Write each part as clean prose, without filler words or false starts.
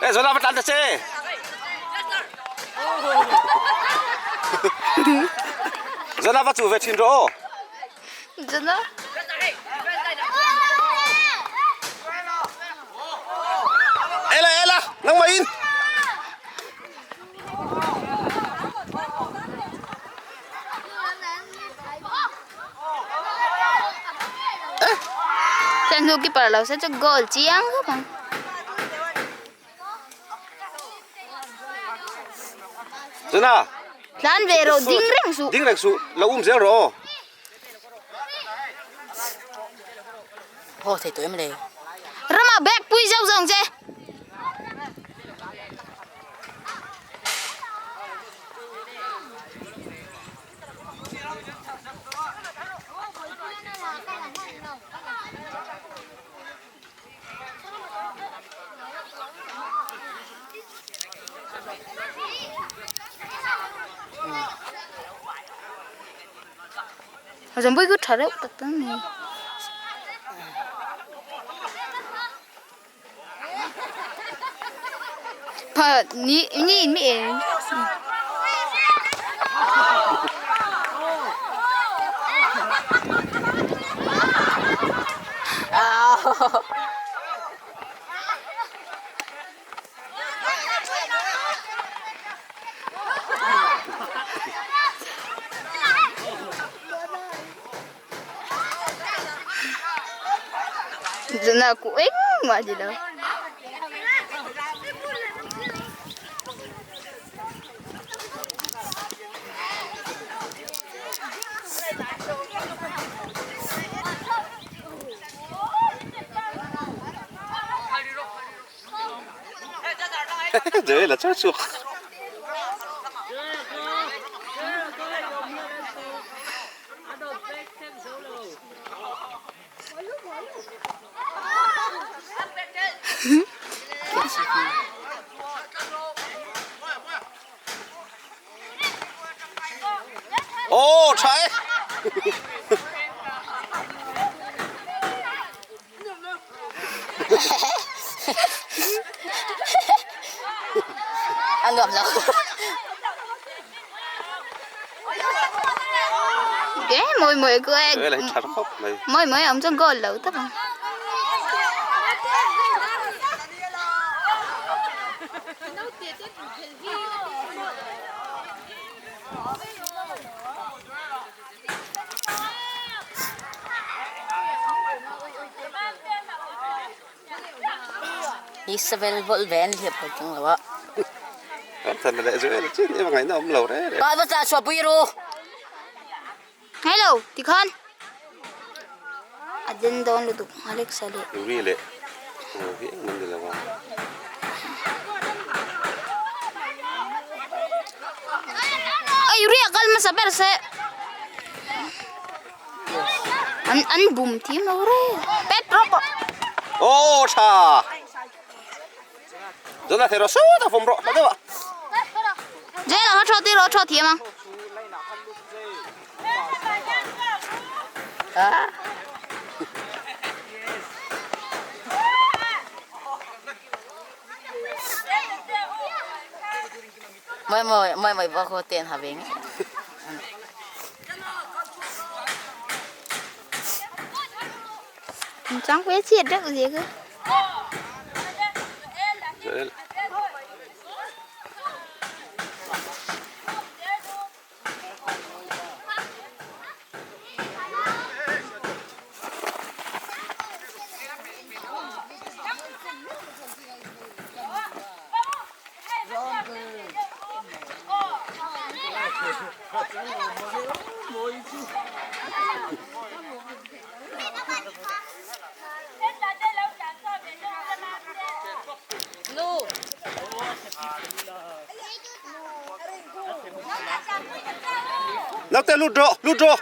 Eh, Zona va tlan ta che. Zona va chu ve thin ro. Zona. Ela ela, nang mai in. Sen hnu keeper lo se chu goal chiang khawp ang. Zona. Tlan ve rawh ding reng suh. Ding reng suh, lo um zel rawh aw. Haw thei tawh em le? Rama bag pui zauh zauh ang che. Zambui ku tha reuh tak tak ni. Pa ni ni mi en. Zana ku engmah a ni lo. Dễ là chết chuột. Ô, trái. A nuam lo. Ke moi moi ku e. Dễ là tha khop mai. Moi moi awm chuan goal lo tawp ang. Isabel vawlh ve an hliap ko tung lo ah. Kan than le zui le chin em ngai na om lo re re. Pa va cha chua pui ru. Hello tikhan a den dawn lutuk Alexa leh. Uri leh hi engmah ni lo a. Ai uri a kal hmasa ber se. An an bum thiam lo re. Pet rawk rawh. Aw tha. Zona thei rawh sawt a vawm rawh tha deuh a. Jail ang a thaw tir rawh a thaw thiam ang. Moi moi moi moi ba ko ten ha veng. Chang ve chhiat deuh zia kha. Jail. Naute lut rawh lut rawh.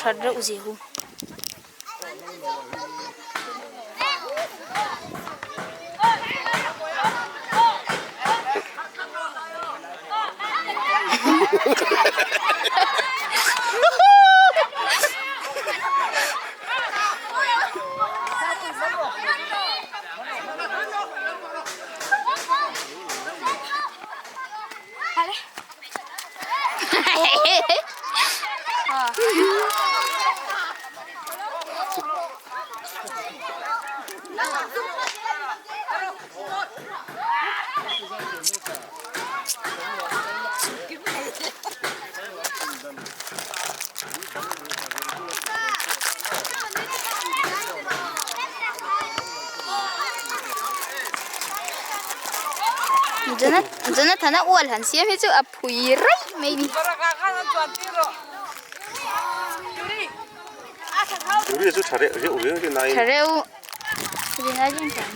That reuh zia hu. Jonathana ual han siam hi chu a phui raih mai ni. Tha reuh rinai hian tha ang.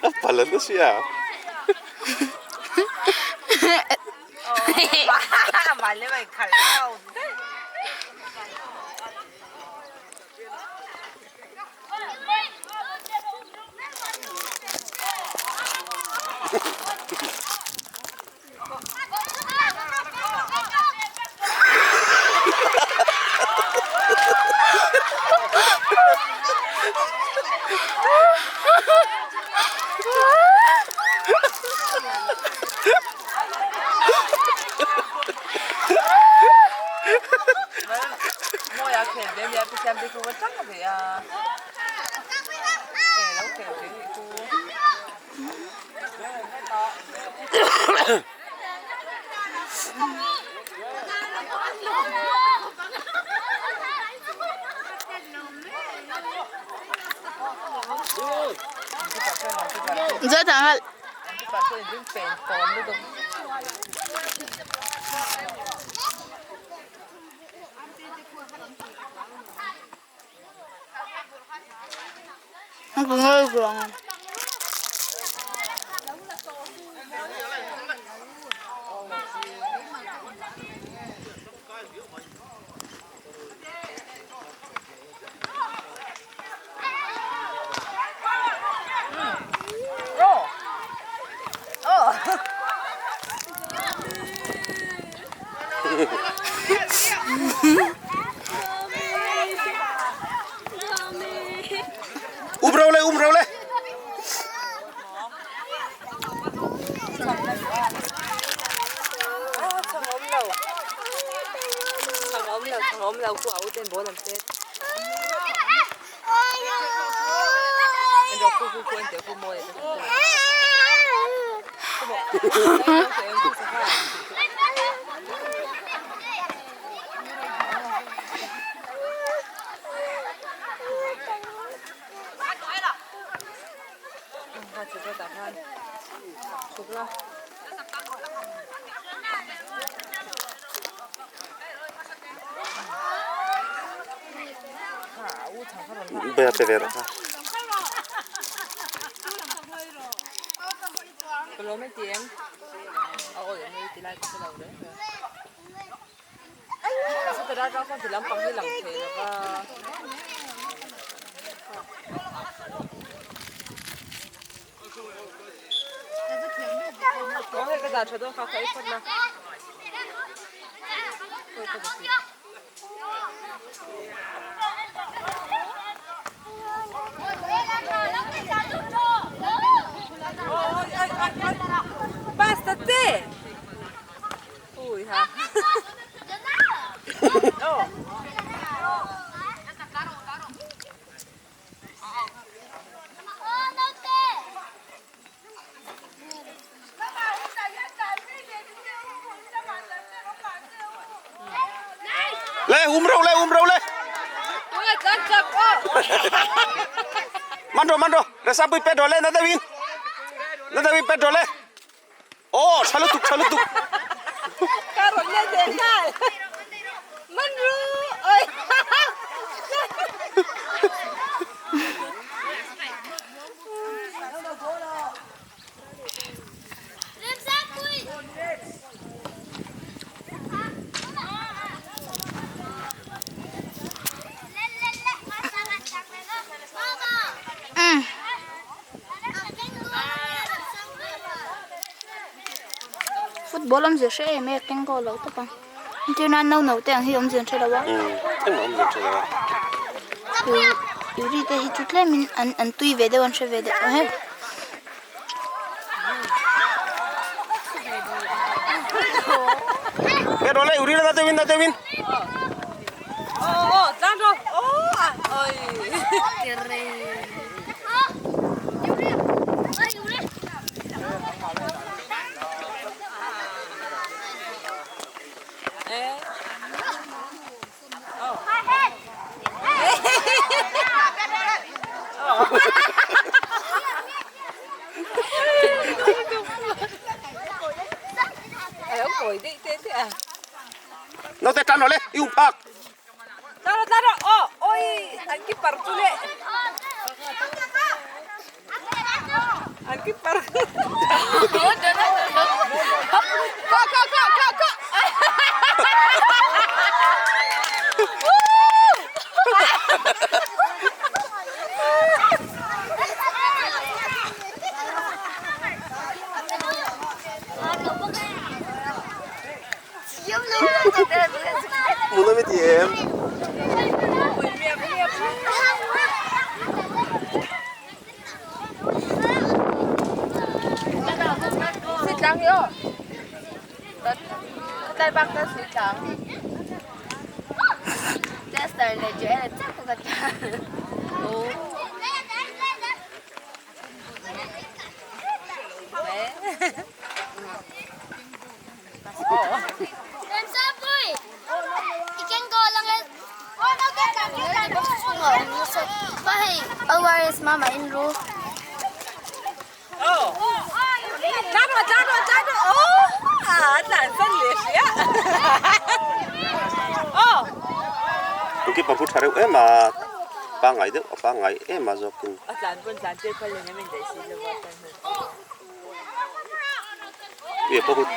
A pal an sia. Um rau le um rau le. Bea pe ve rawh kha. Le um ro le um ro le. Man ro man ro. Resa pui pet ro le na te win. Na te win pet ro le. Oh, tha lutuk tha lutuk. Football awmzia hre em e keng kaw lo tawp ang entir nan no no te ang hi awmzia an hre lo a engmah awmzia an hre lo a Yuri te hi chu tlem in an an tui ve deuh an hre ve deuh ang e. Naute tan rawh le i um phak. Hmuh na ti em? Goalkeeper thu tha reuh em a, pangngai deuh a pangngai em a zawkin. Ui pawh hut.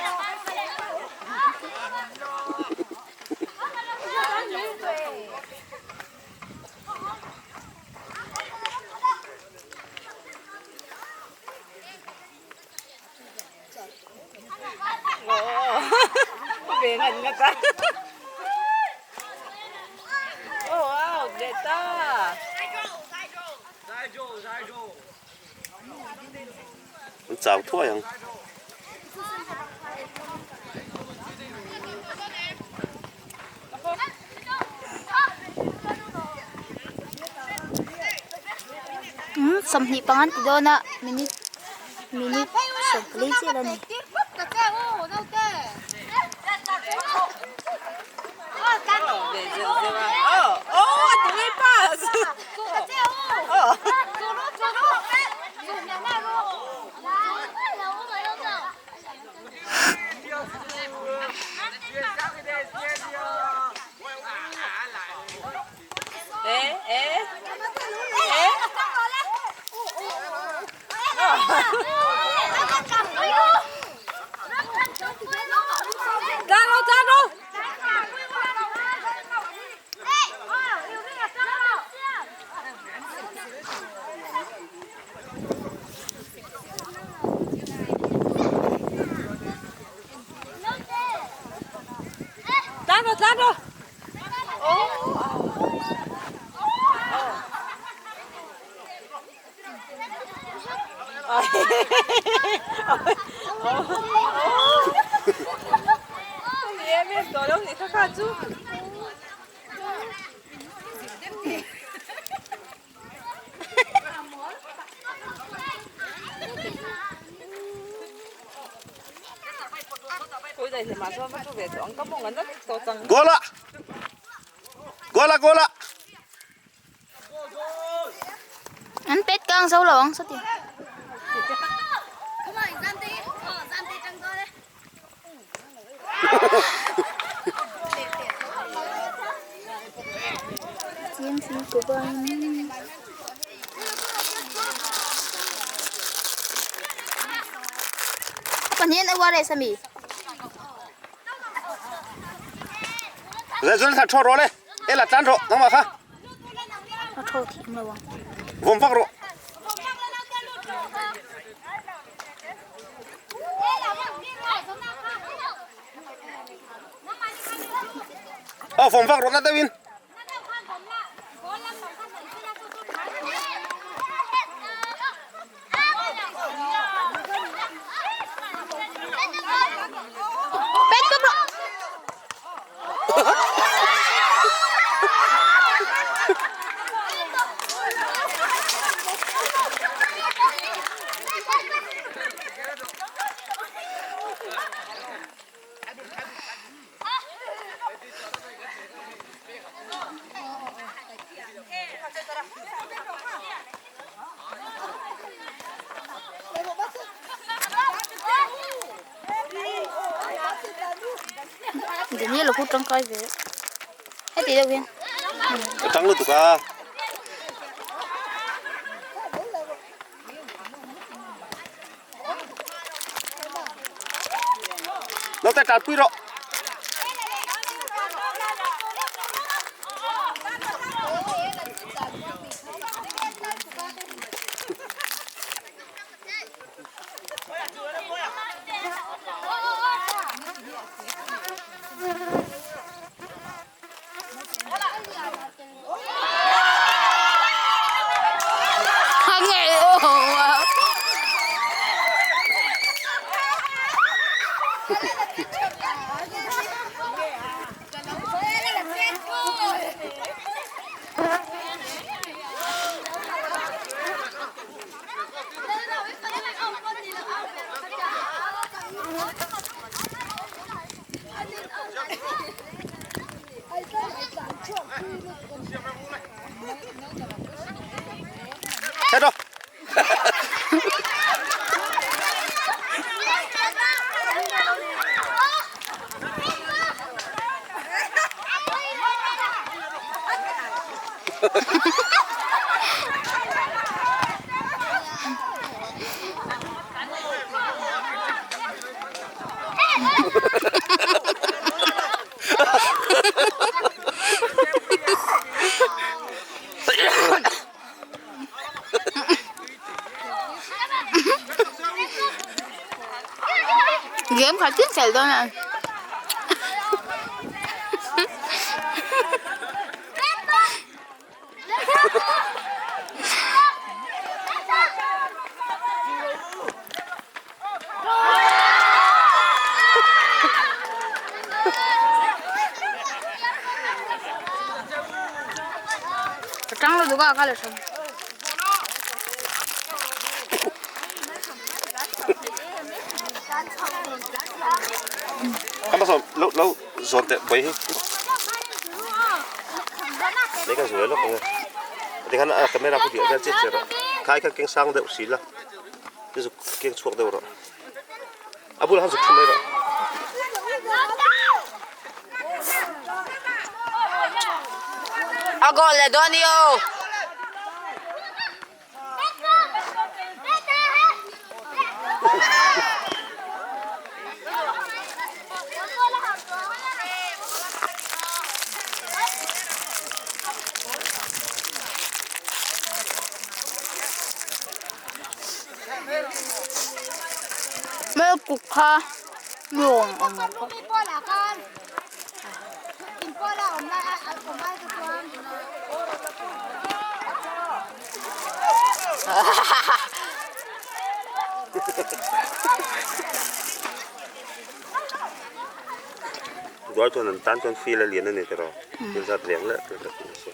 An chau thuai ang. Umm 25 an ti dawn a minute minute 14 chiah la ni. Goal a! Goal a goal a! An pet kang zo lo ang sawti. Pahnih an uar leh sami. Zai zul tha tho ro le. E la tlan ro nangmah kha. A tho thiam lo ang. Vawm vak rawh. Aw vawm vak rawh na deuhin. Pet pet rawh. Daniel a khu tangkai ve heti deuh hian. Ka tang lutuk a. Naute tan pui rawh. Hết rồi. Game kha tin khel dawn a. Ka tang lo duka kha le thang. Kan pasal lo lo zawn teh bai hi. Lei kan zuai lawk ang e. Tikhan a camera khu diah vel che che rawh. Khai khan keng sang deuh si la. Ti zuk keng chhuak deuh rawh. A bulah khan zuk thu mai rawh. A goal le dawn i aw. Mel kuk kha nuam ang kha. Duai chuan an tan chuan field a lian a ni tiraw thil zat reng leh thil zat ni se.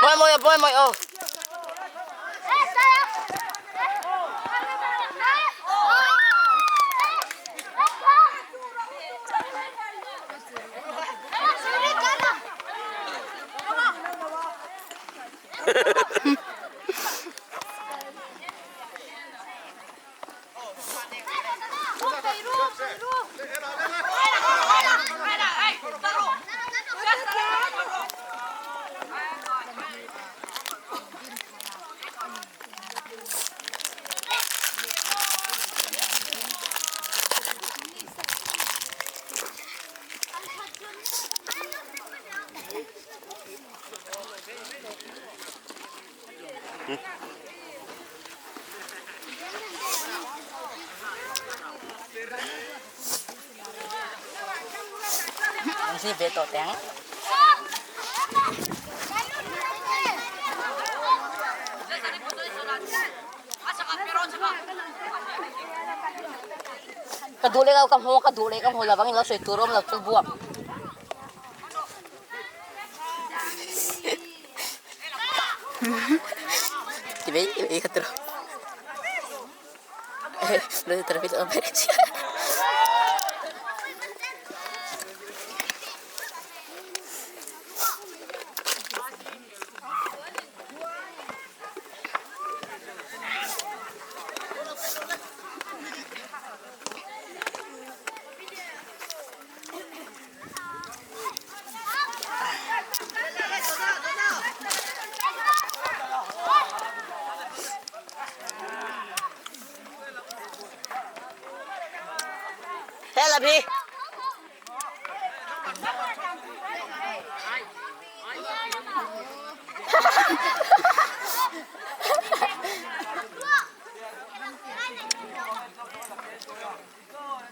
Mawi mawi mawi mawi aw. An ve tawh teh ang. Ka duh leh ka hmu ka duh leh ka hmu lovang in lo sawi tur awm lo chu buak. Ti mai ti mai ka tiro. Thế là gì?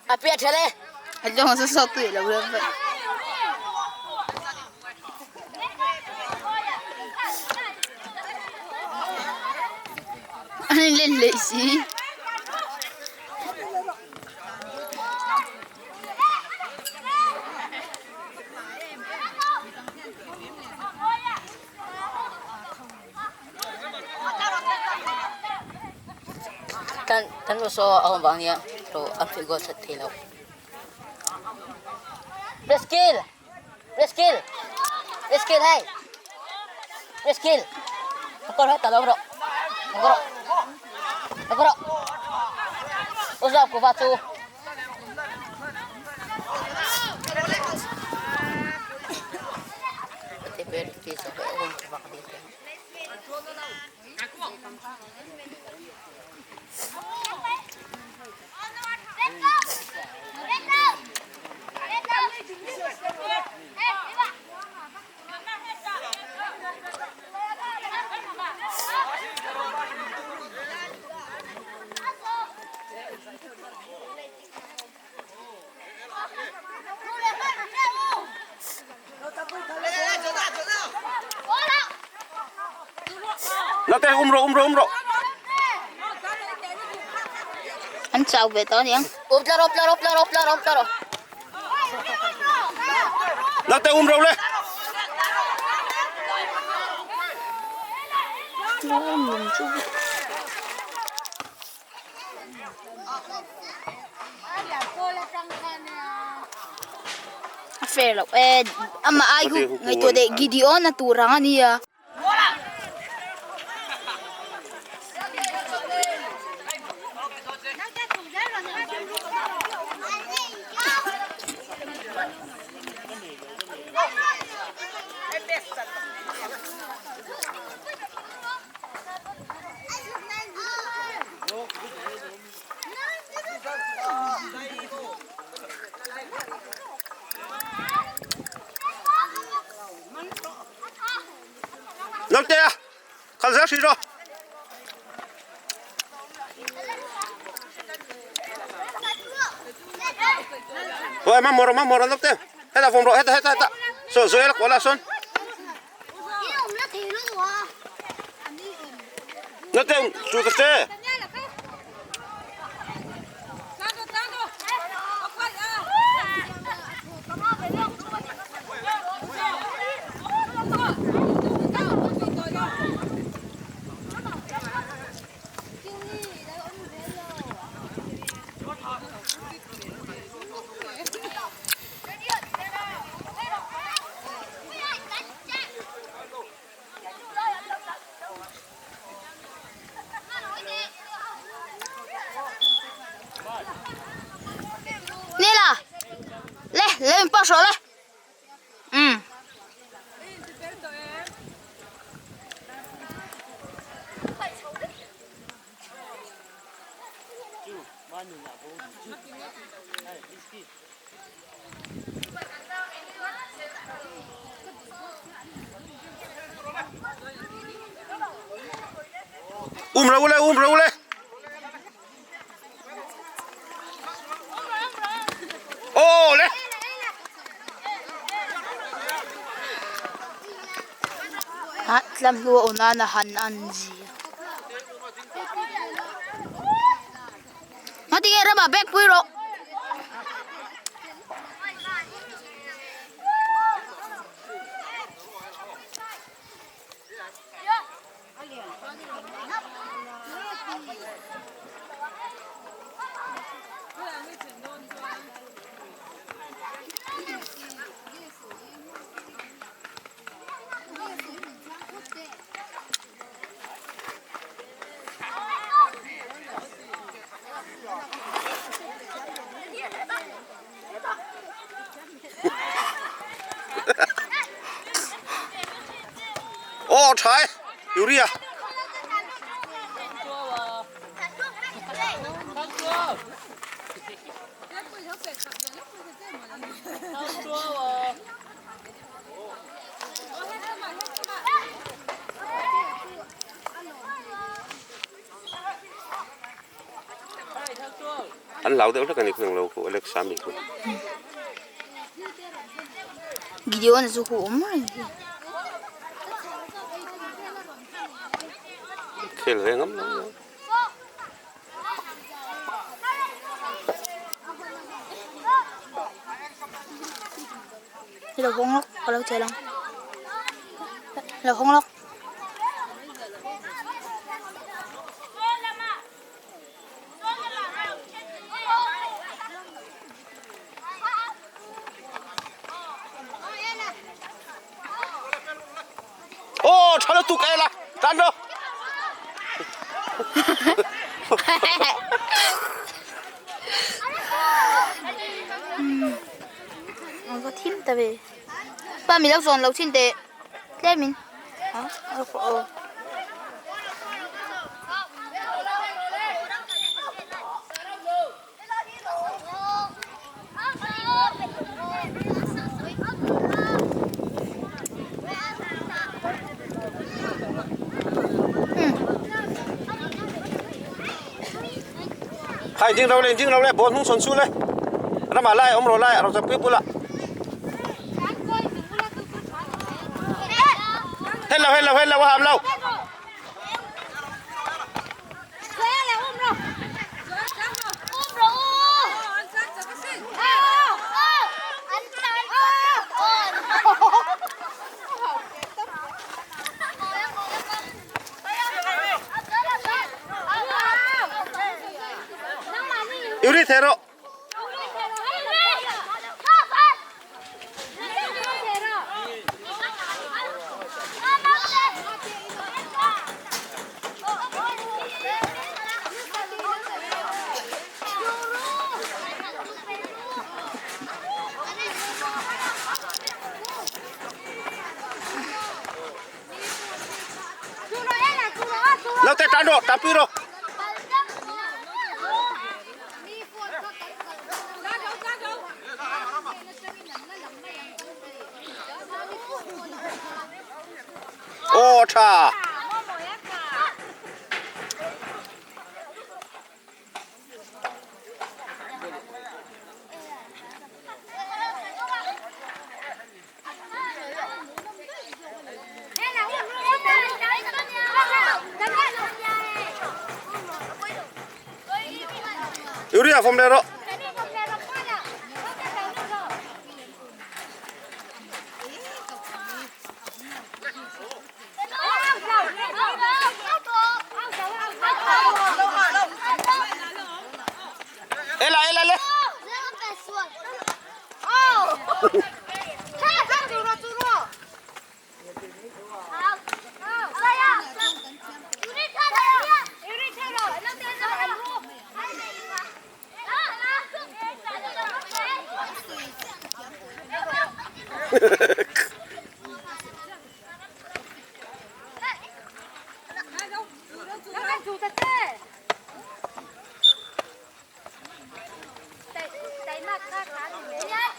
À, biết thế đấy. Anh cho nó sao tuổi là vậy. Anh lên lệ xí. Tan tan lo so ahon bang nia ro a fi go that thei lo. Reskill. Reskill. Reskill hey. Reskill. Ako ro ta lo ro. Ako ro. Ako ro. Usap ko ba tu. Te per ti so ko on ko ba ka dito. Naute um rawh um rawh um rawh. An chau ve tawh aniang. Um tla rawh tla rawh tla rawh tla rawh tla rawh. Naute um rawh le. A fair loh e amah ai hu ngaihtuah deh Gideon a tur ang a nia. Naute a kal zel hrih rawh. Oi mamawh rawh mamawh rawh naute hetah vawm rawh hetah hetah hetah saw Joel a kual a sawn naute chu ta che. Nila le le min pass rawh le umm. Um ro le um ro le. Aw le. Ha tlam hlu a awm a han an zia. Ngatinge rama bag pui rawh. Aw tha e urea. An hlau deuh hlek a ni khu englo khu Alexa mi khu. Gideon chu khu awm reng hi. Khel ve ngam lo lo. Lo hawng lawk ka lo chel ang. Lo hawng lawk. Aw tha lutuk e la tan rawh. An va thim ta ve. Pa mi lo zawn lo chin teh tlemin a aw. Khai ding ro le ding ro le ball hnung sawn su le ramah lai awm rawh lai a rawh chak pui bulah hello hello hello a ham lo. Yêu đi thế rồi. Lo te tan rawh tan pui rawh. Aw tha. Yuri a vawm leh rawh. Ela ela le.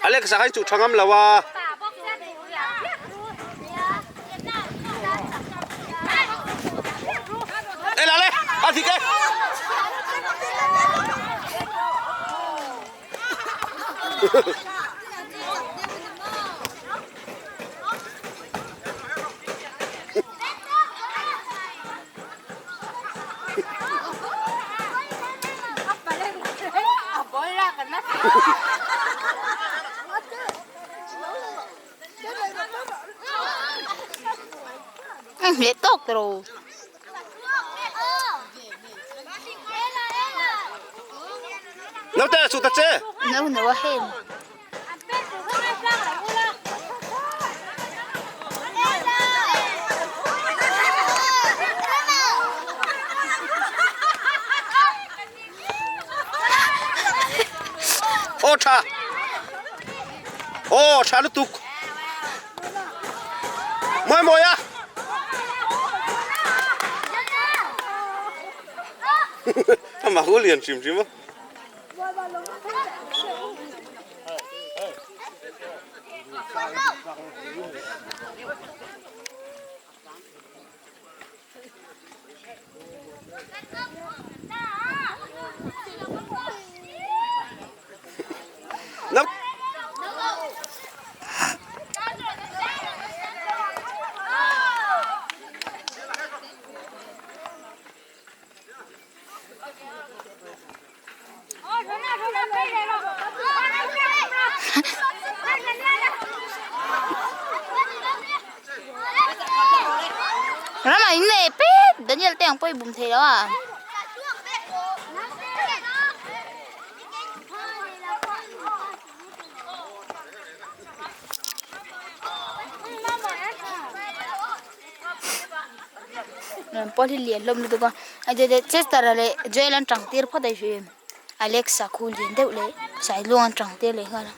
Alex a kha in chuh tha ngam lo a. Ela le a thik e. Hleh tawk ta ro. Naute chu ta che. No no a hen. Aw tha. Aw tha lutuk. Mawi mawi a. Amah hu lian hrim hrim a. Nấp. Rama in nei pet Daniel te ang pawh i bum thei lo a. Pawl hi lian hlawm lutuk a Chester a leh Joel an tang tir phawt a hri Alexa khu lian deuh leh Sailuang an tang tir leh nghal a.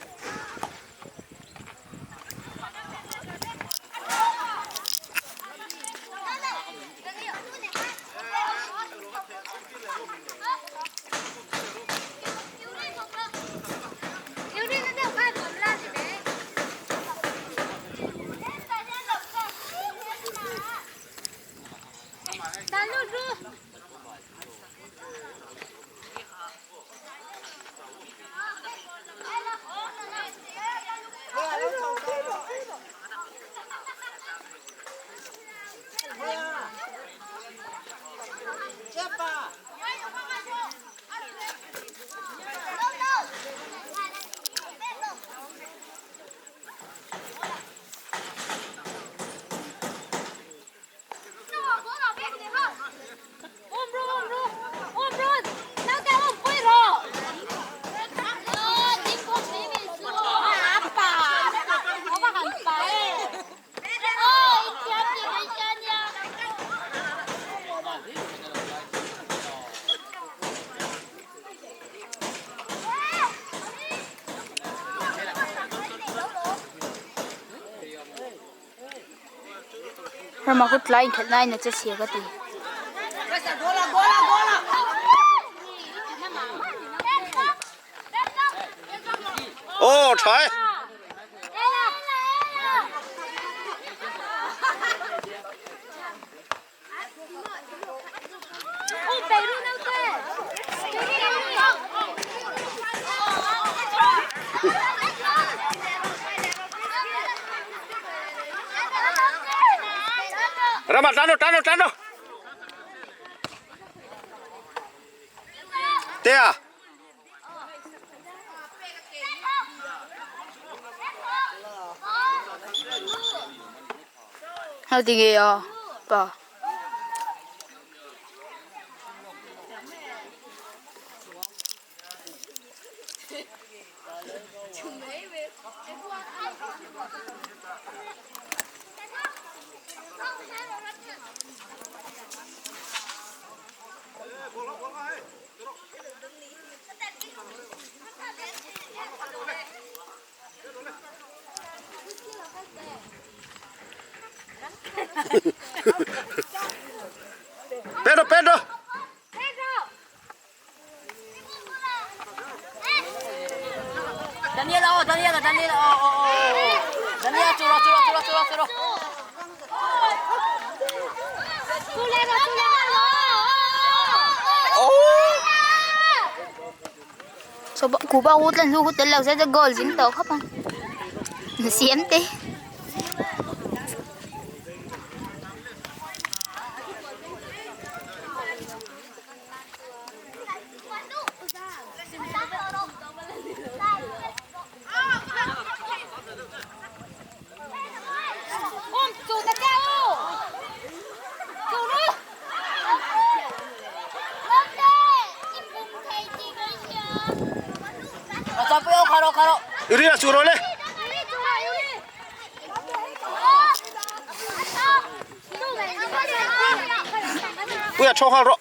Rama kut tlai inkhelh na in a che chhia ka ti. Aw tha e. Rama tano tano tano. Tea. Hau ti nge a pa. Pedro Pedro Daniel aw Daniel Daniel aw aw aw Daniel churo churo churo churo churo Cuba hu tlan hnu hu tel lo se chu goal zing tawh khawp ang siam te. Ria chu rawh le. Puia thaw nghal rawh.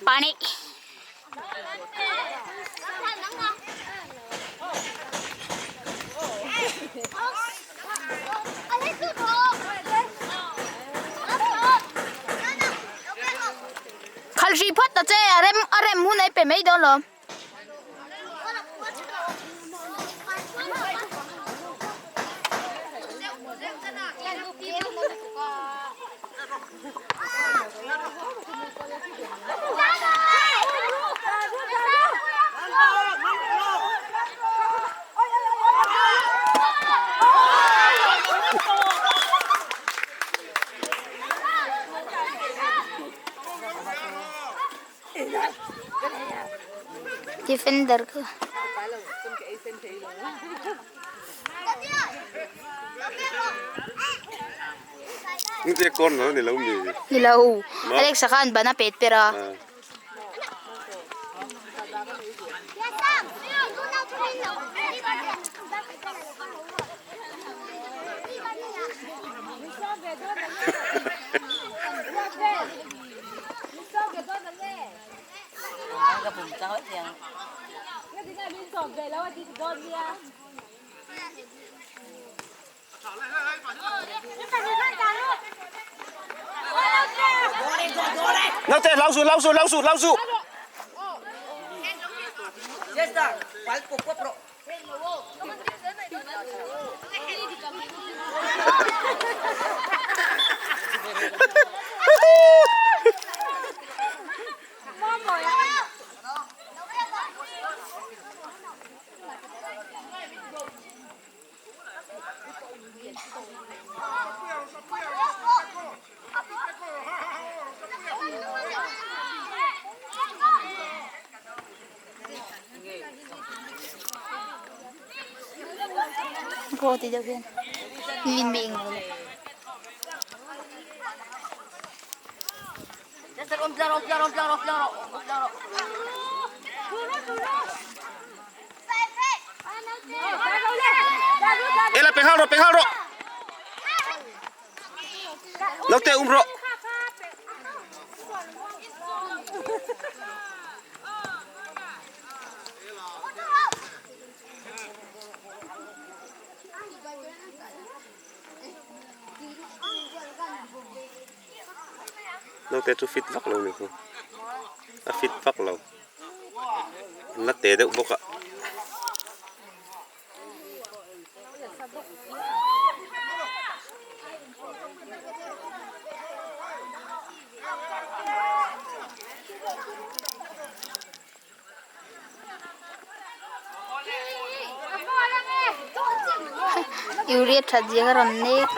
Pani. Khal hri phawt ta che a rem a rem hun ai pe mai dawn lo. Defender kha. Ni corner ni lo mi. Ni lo. Alexa khan bana pet pera. Naute lau su lau su lau su lau su. Ko ti deuh hian min mi eng lo. Ela pe nghal rawh pe nghal rawh. Naute um rawh. Naute chu fit vak lo ni khu. A fit vak lo. An la te deuh bawk a. Urea that zia ka rawn nek.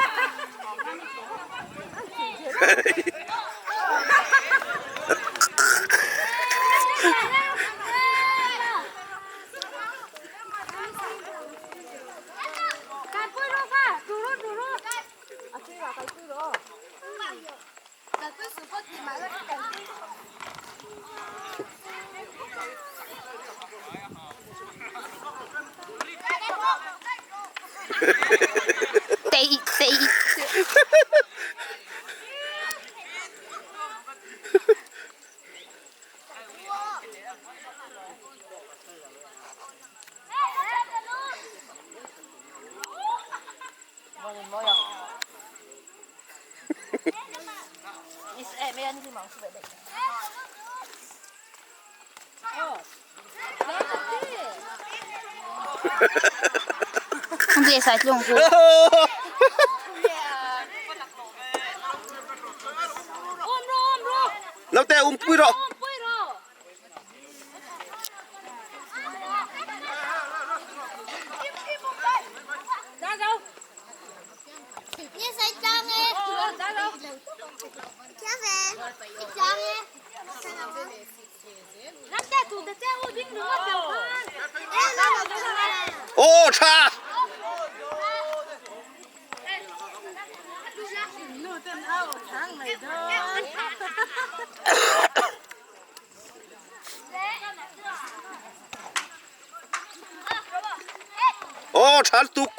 Teih teih. Naute um pui rawh. Aw tha. Aw tha lutuk.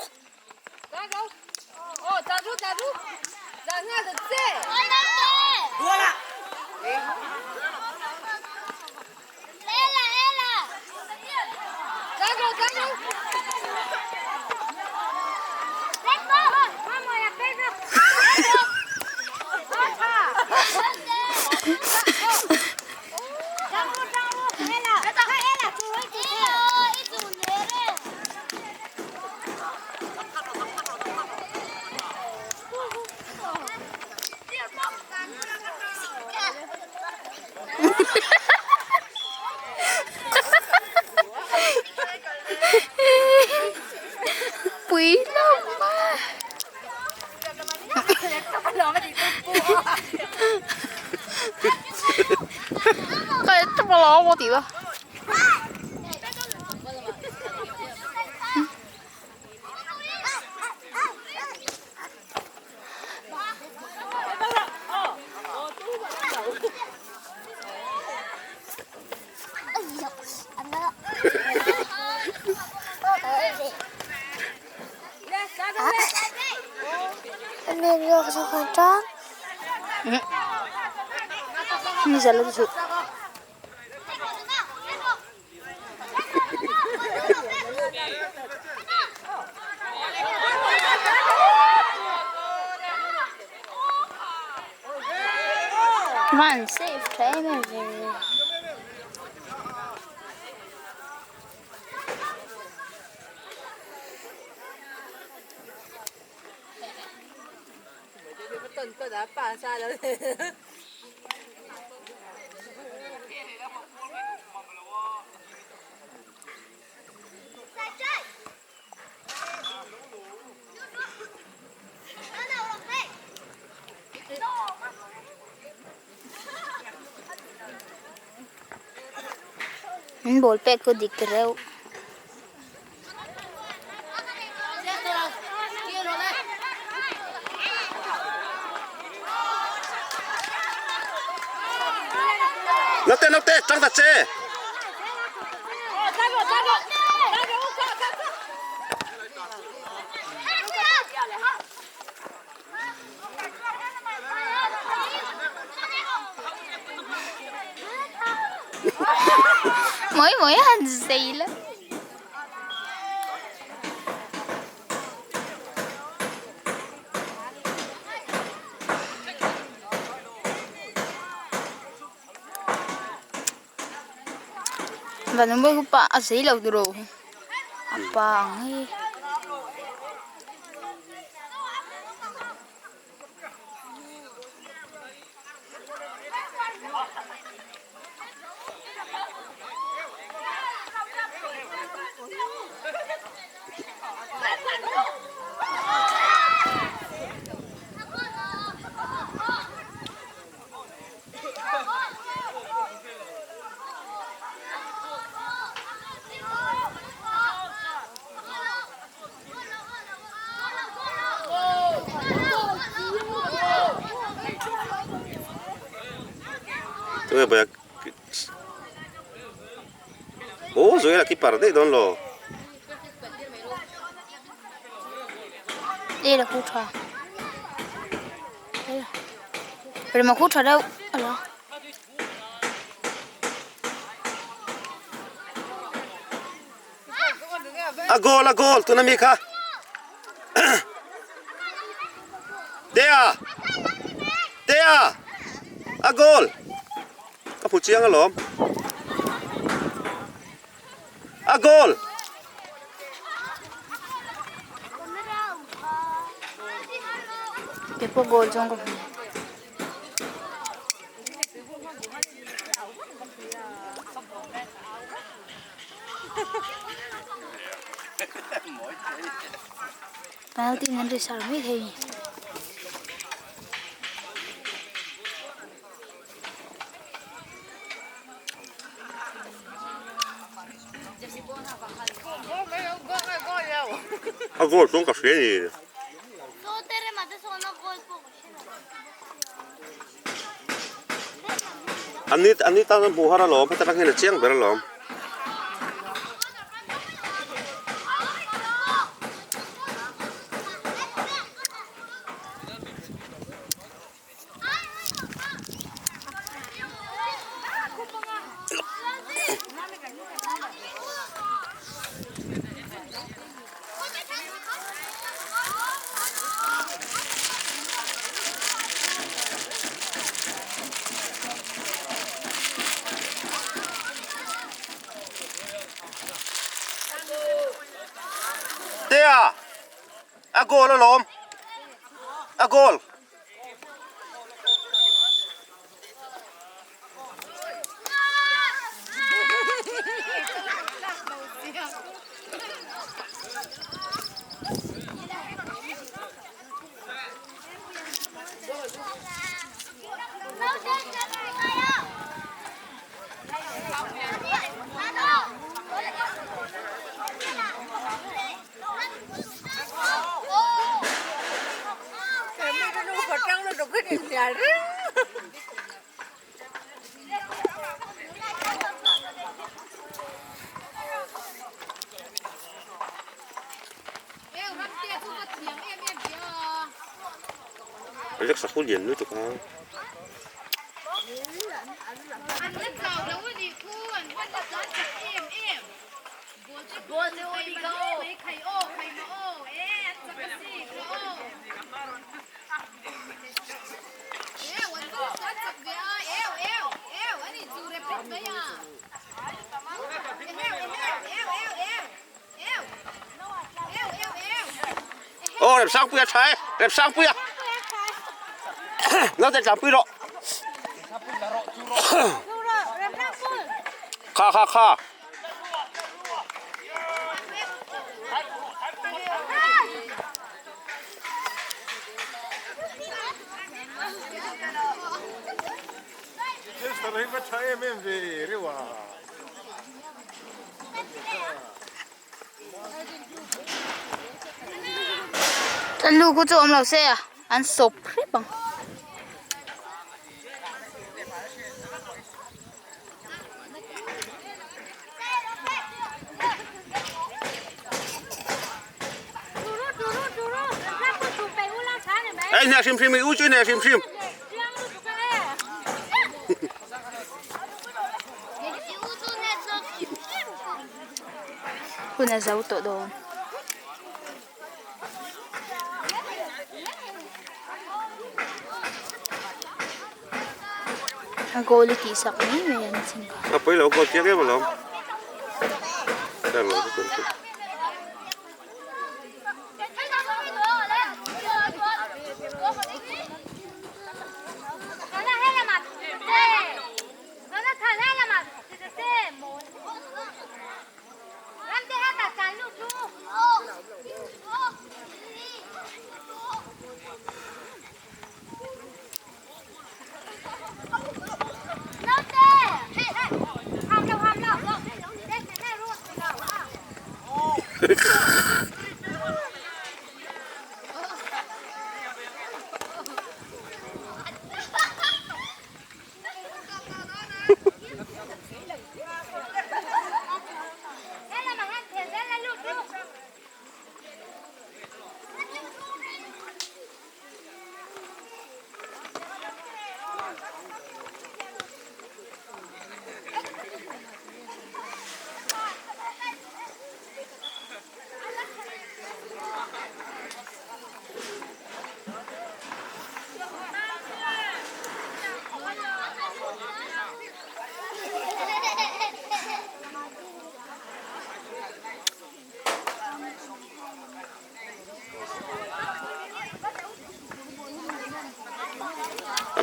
Pui lo ma. Man safe tha em em ve. An ball pek chu dik reuh. Naute naute tang ta che. Mỗi mỗi hành gì lắm. Vanun mawi pa a zei lo tiro a pa ang hi. Tunge bawih a aw Zoela keeper daih dawn lo. Lela khu tha Rema khu tha deuh a lo. A goal a goal tuna mi kha Tea Tea a goal ka hmu chiang alawm a goal Ke pawh goal chuan ka hmu. Penalty in an ri sar mai thei a ni. A goal chuan ka hria a ni. An ni tan an hmuh har alawm heta tang hian a chiang ber alawm. Tea a goal alawm a goal. Alex a khu lian lutuk a. Aw Remsangpuia tha e Remsangpuia naute tlangpui rawh kha kha kha. An nu khu chu awm lo se a an sawp hrep ang. Ei hne hrim hrim i u chu hne hrim hrim. Hun a zo tawh dawn. A goal i tih sak mai mai an chin kha. A pawi lo goal chiang em alawm. Tar lo chu kan chu.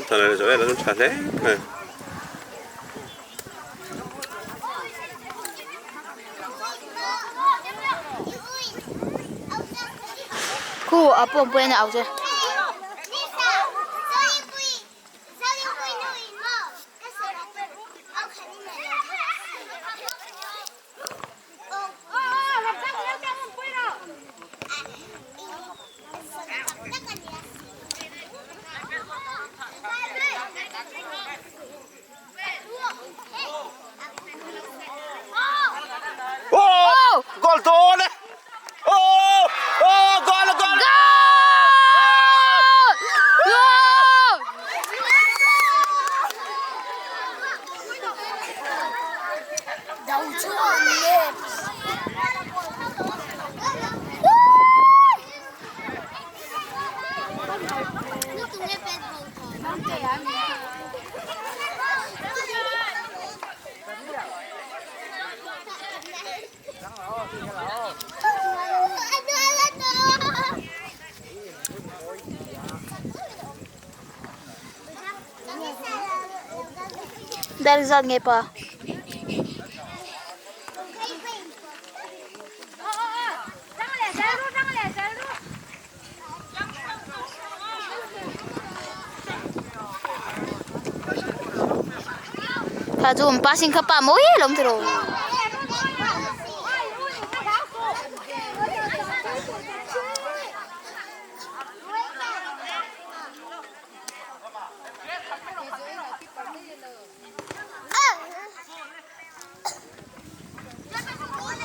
Ramthana leh Joel an tha hle mai. Khu a pawm pawh in a au che. Oh! Goal dawn e! Oh! Oh! Goal! Goal! Goal! Dar zat nge pa. Tha chu passing kha pa mawi lawm tiraw.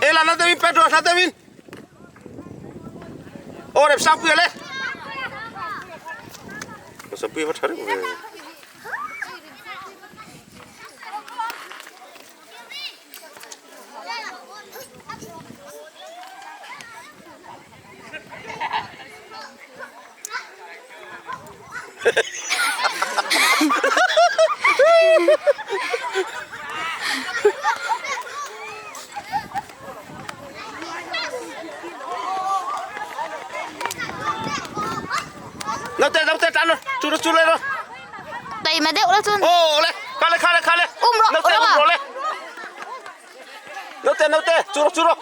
Ela na Devin Pedro na Devin. Ô đẹp sao kia lên. Sao kia vẫn thấy được. Đâu tên đâu tên ăn rồi, chú nó chú lên rồi. Tay mà đeo đó chun. Ô lên, khá lên khá lên khá lên. Rồi, Đâu tên um rồi lên. Đâu tên đâu tên, chú nó chú rồi.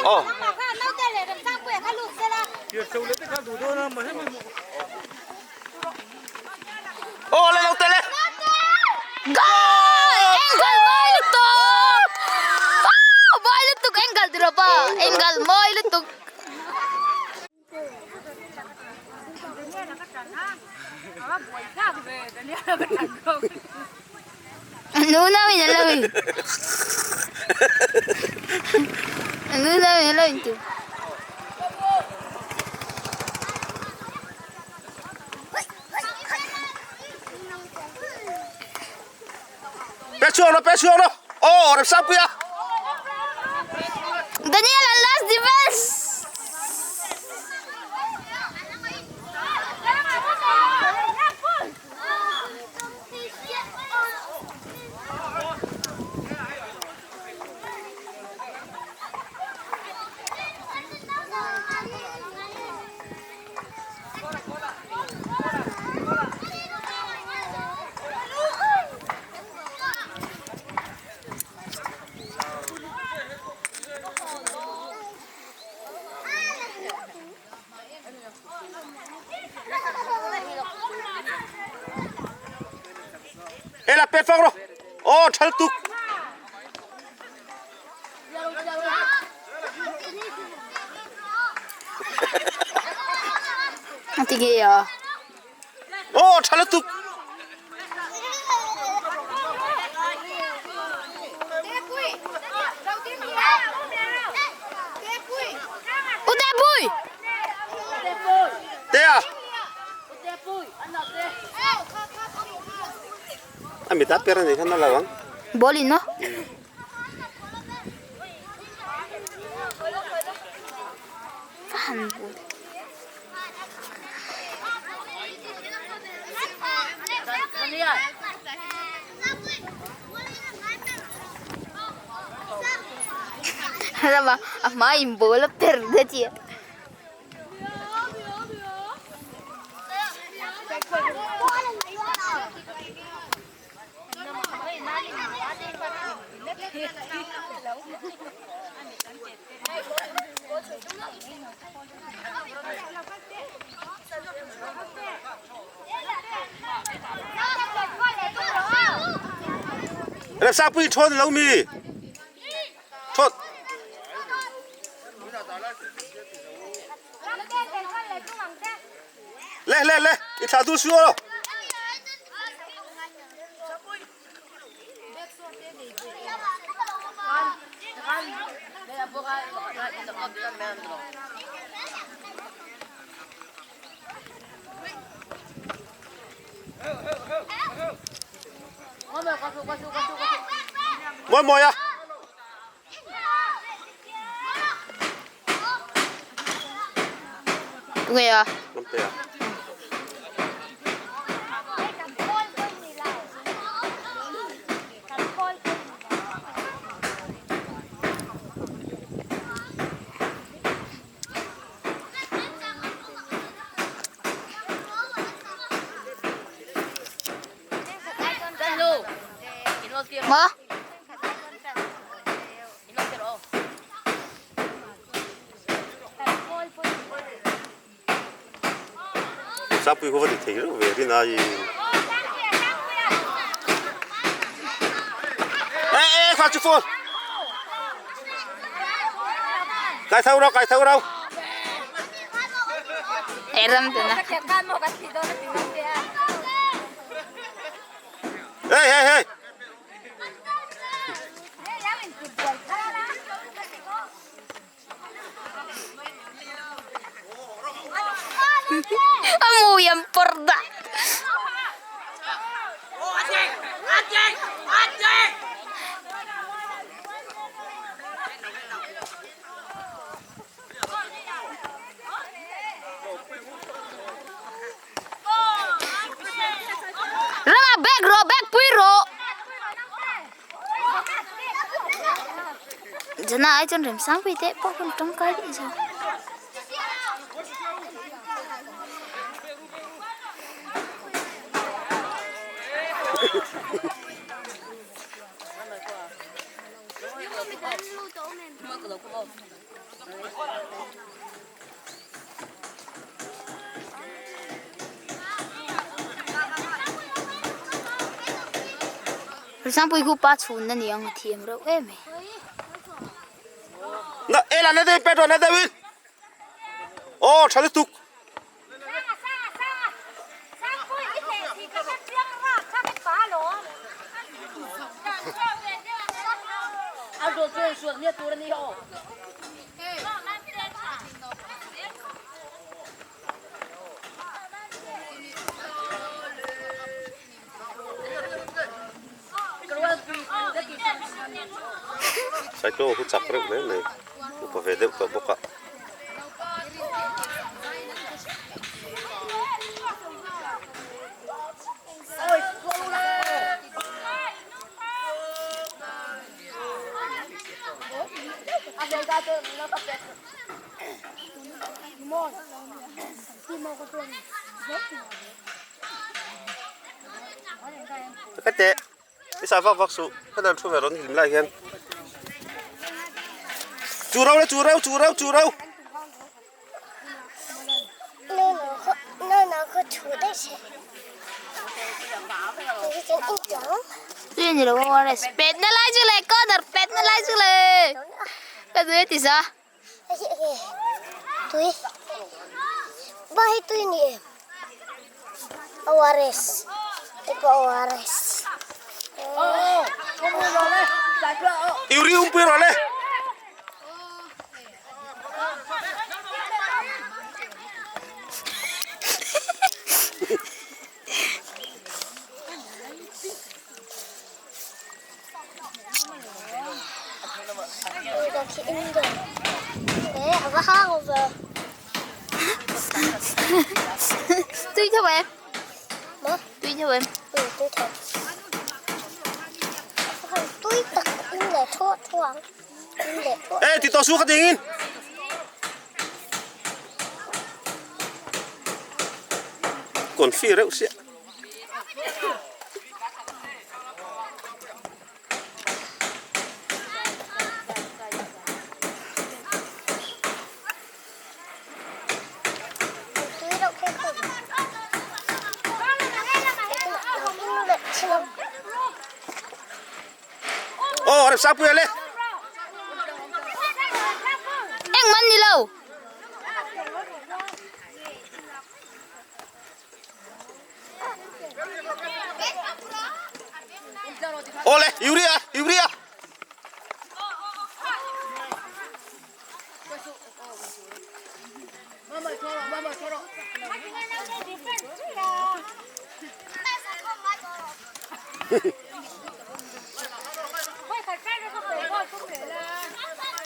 Ờ. Ô lên đâu tên lên. Goal! Engel moi lutuk! Wow! Moi lutuk engel tiro pa. Engel moi lutuk. Nu na min lo in. Nu na min lo in tu. Bé xuống nó, bé xuống nó. Ô đẹp sao kia. Daniel last defense. Ê là bé phong rồi. Ô thật tục. Tige ya. Ô thật tục. Udah boy. Thế à? À mi ta pera này khăn nó là vắng. Boleh no? Faham boleh. Rama, main bola perde dia. Remsangpui thawn lo mi? Thawt. Le le le, i thla dul su lo. Mawi mawi a. Tunge a? Lamte a. Maw? Sapui khaw va ti thei reuh ve rin aiin. E e kha chu phone. Kai tho rau kai tho rau. E ram te na. Hey hey hey. A mui an pawr dah. Rama bag rawh bag pui rawh. Zana ai chuan Remsangpui te pawh hun tangkai daih zawk. Sangpui khu pa chhun a ni ang a thiam reuh em mai. Na ela na dei petro na dei win. Oh tha lutuk. Saiklo hi chak reuh hle mai upa ve deuh tawh bawk a. Ka teh i sa vak vak suh ka dan thu ve rawn hlim lai hian chu rau le chu rau chu rau chu rau. Tui ni lo ORS pet na lai chu le corner pet na lai chu le ka tui ti sa. Tui ba hi tui ni em ORS hei pawh ORS. Iuri umpui rawh le. Tui tho em? Tui tho em? Ê ti to su ka tingin. Confi reuh sia. Oh, Remsangpuia le. Engmah an ni lo. Awle, Urea, Urea.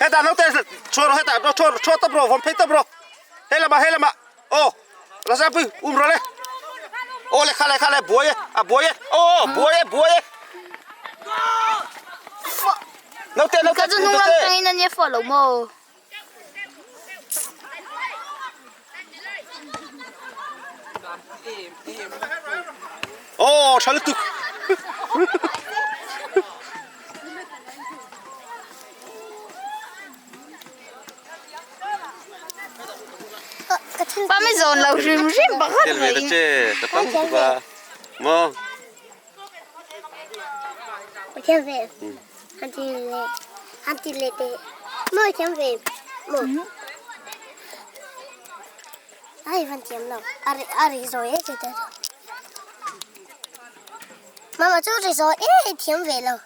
Hetah naute chhuah rawh hetah chhuah chhuah tawp rawh vawm phei tawp rawh he lamah he lamah aw Razapui um rawh le aw le kha le kha le buai e a buai e aw buai e buai e naute naute Ka chu hnung lam tangin a nia fawh lo maw. Aw tha lutuk. Pa mi zawn lo hrim hrim pakhat Tel ve ta che ta tam tuk a maw. Thiam ve. Han ti le. Han ti le te. Mo thiam ve. Mo. Ai van thiam lo. Ari ari rồi ấy kìa. Mama chú ri rồi ấy thiam ve lo.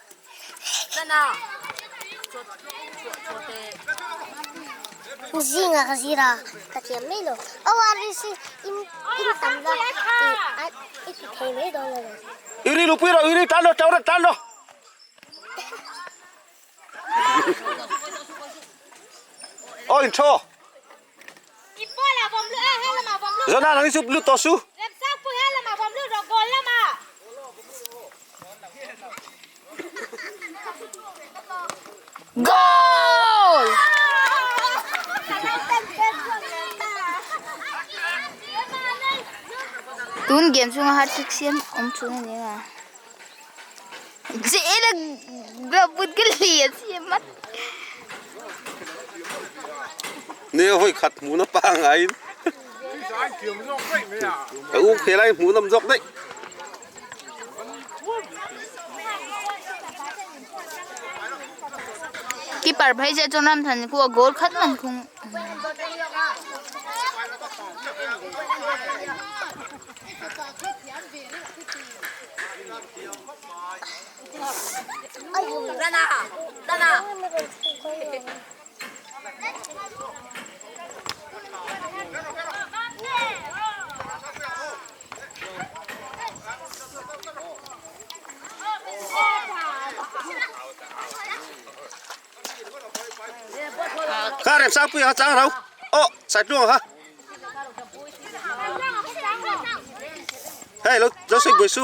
Zinga ka zira ka thiam mai lo. Aw ari si in in tam la i i ti thei mai dawn lo. Iri lupui rawh iri tan rawh tan rawh tan rawh. Aw in thaw. Zona nang chu lut tawh su. Goal! Tun game chunga hat trick siam awm chhung a ni a. Zela glove ka lian siam a. Nia hawi khat hmuh na pangai in ka u khelai hmuh nawm zawk daih. Keeper phei che chuan Ramthan khu a goal khat man khung. Kha Remsangpuia kha chang rau. Aw Saitluanga kha. Hei lo lo sawi buai su.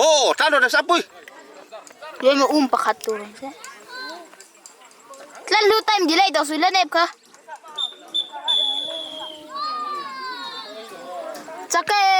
Aw tan rawh Remsangpui. Tuan maw um pakhat tur ang che. Tlan hlu time delay tawh sui la nep kha. Chak e.